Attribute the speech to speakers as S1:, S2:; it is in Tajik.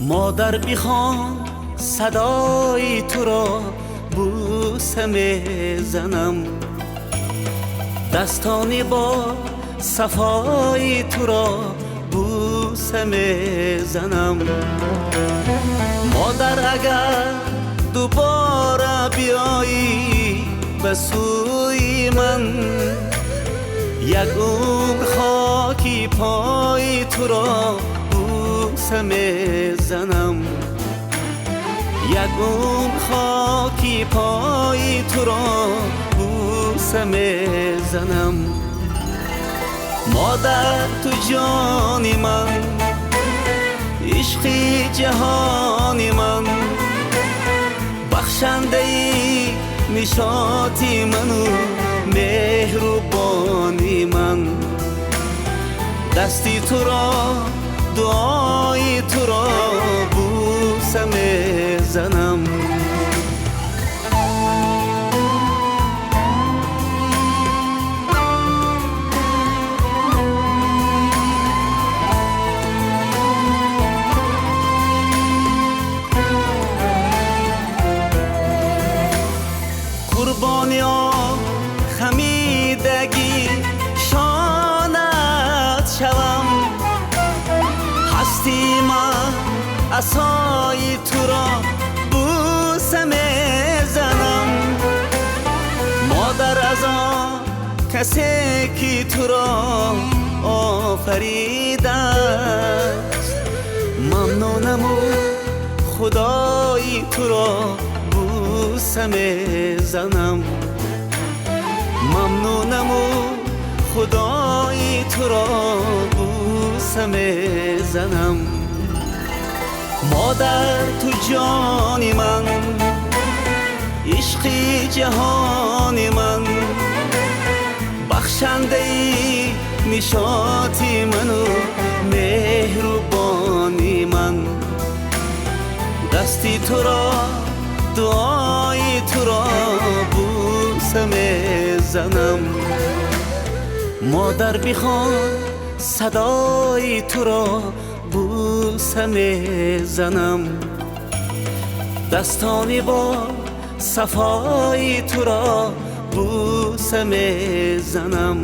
S1: Модар бихон садои туро бӯса мезанам, дастони бо сафои туро бӯса мезанам. Модар агар дубора биёӣ ба сӯи ман, як умр хоки пои туро бӯса мезанам, як умр хоки пои туро бӯса мезанам. Модар ту ҷони ман, ишқи ҷаҳони ман, бахшандаи нишоти ману меҳрубони ман. Дасти туро, дуои туро бӯса мезанам. Қурбони хамидагӣ шонат шавам, ҳасти ман асои туро бӯса мезанам. Модар аз он касе ки туро офаридааст, мамнунаму худои туро бӯса мезанам, мамнунаму худои туро бӯса мезанам. Модар ту ҷони ман, ишқи ҷаҳони ман, бахшандаи нишоти ману меҳрубони ман. Дасти туро, дуои туро бӯса мезанам. Модар бихон садои туро бӯса мезанам, дастони бо сафои туро бӯса мезанам.